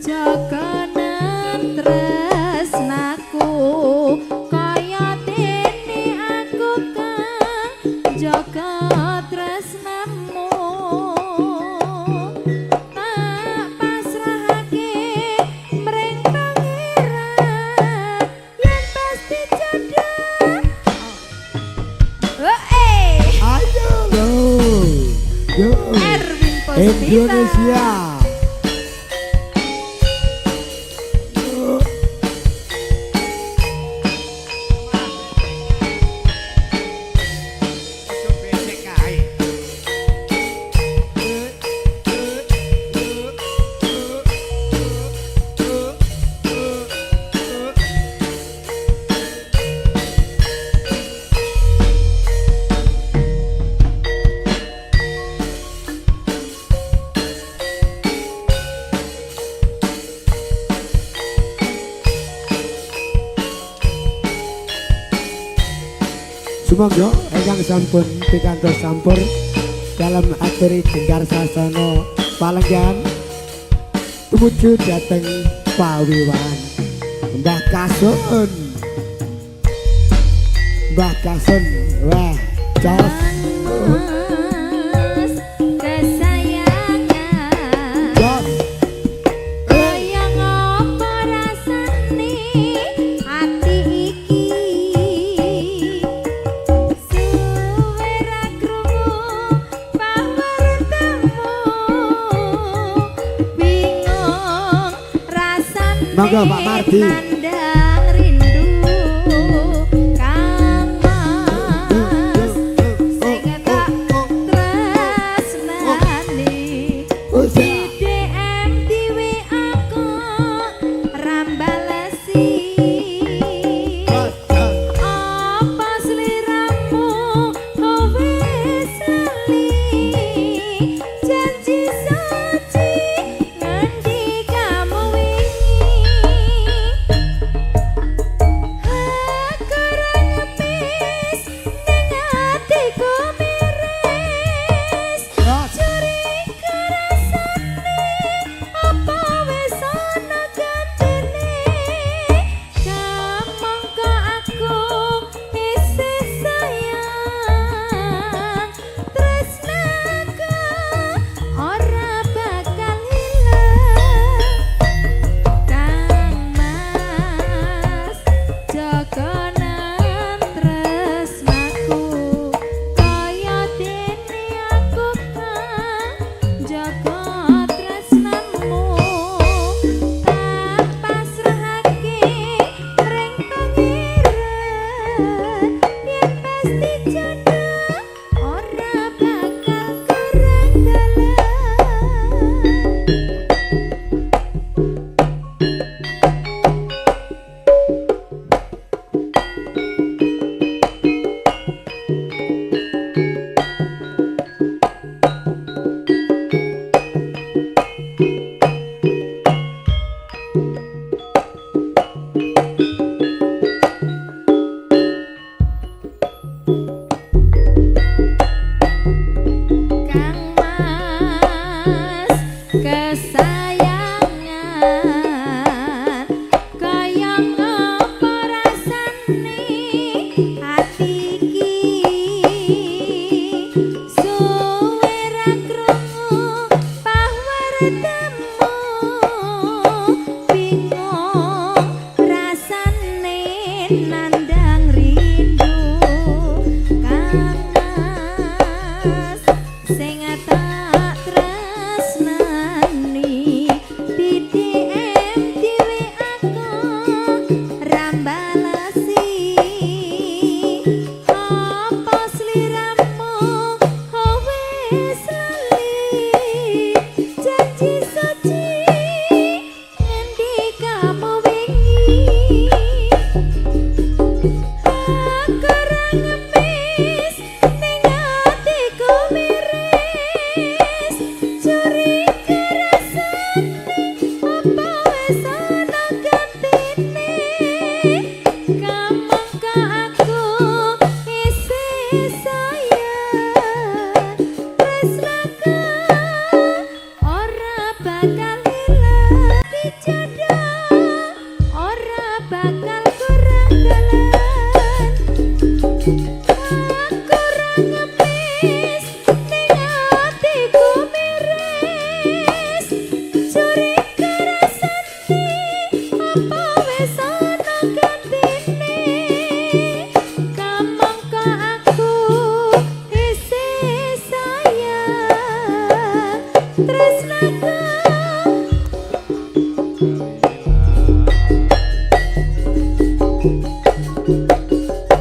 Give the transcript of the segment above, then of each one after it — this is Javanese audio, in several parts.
Jaganen tresnaku kaya dene aku kang jaga tresnamu, tak pasrahake mring Pangeran yen pasti jodoh. Eh, Ayo. Yo. Yo. Erwin Puspita. Indonesia. Ojo becek kae. Sumangga ingkang sampun pikantos sampur dalam aturi jengkar sasana palenggan tumuju dhateng pawiwan Mbah Kasun. Mbah Kasun, wah, jos. Mas kesayangan, Jos. Kaya ngopo rasane ati iki, suwe ra krungu pawartamu, bingung rasane. Monggo, Pak Mardi. Nandang rindu, Kang Mas sing tak tresnani. Di DM, di WA kok ra mbalesi. Apa sliramu wis lali janji suci ngendikamu wingi?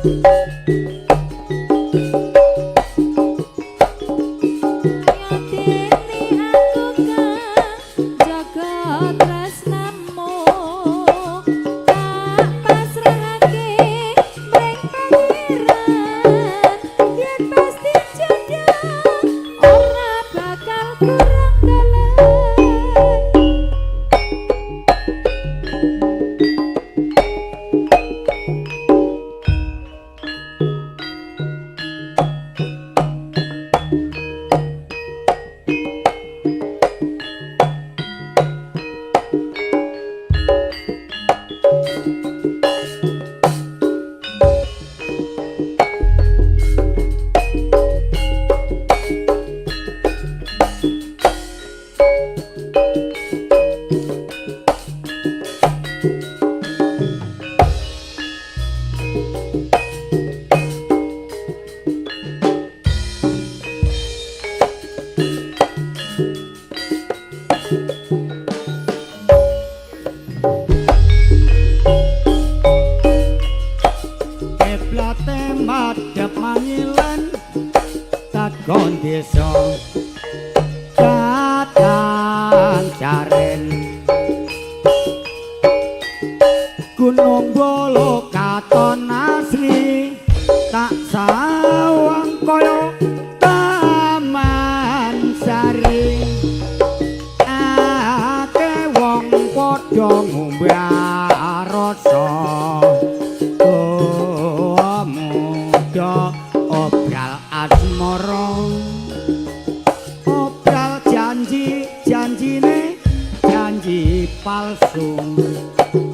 Dene aku kang jaga tresnamu, tak pasrahake mring pangeran, yen pasti jodoh ora bakal kurang dalan. Kiblate madhep mangilen takon desa Kadang Jaren, Gunung Bolo katon asri, tak sawang kaya taman sari. Akeh wong padha ngombe rasa muda, obral asmara, obral janji, janjine janji palsu,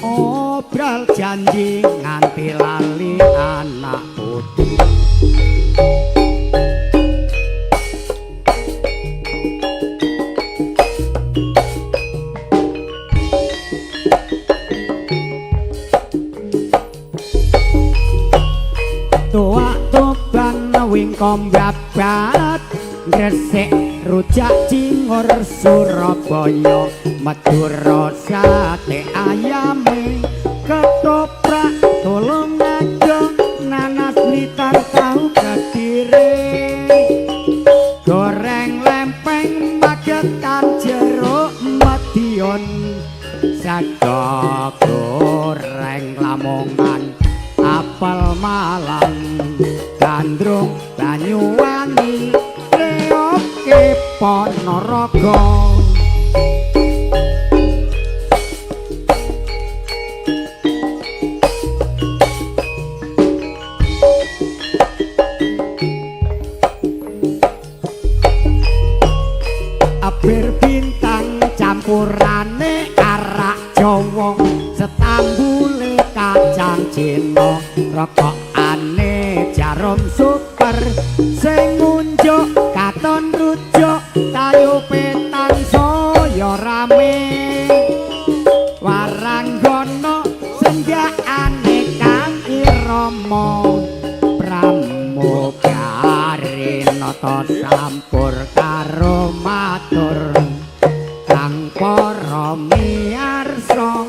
obral janji nganti lali anak putu. Tuak Tuban wingkom babat, Gresik rujak cingur, Surabaya Madura sate ayame, ketoprak Tulungagung nanas Blitar tahu Kediri, goreng lempeng Magetan jeruk Madiun, sego goreng Lamongan, apel Malang, gandrung Banyuwangi, reoke Ponorogo. Bir bintang campurane arak Jawa, setambule kacang Cina, rokokane jarum super, sing ngunjuk katon rujuk, tayo petan saya rame. Waranggono senjakane kang irama, pramugari nata sampur karo matur kang para miyarsa,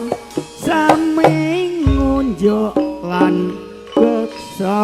sami ngunjuk lan beksa.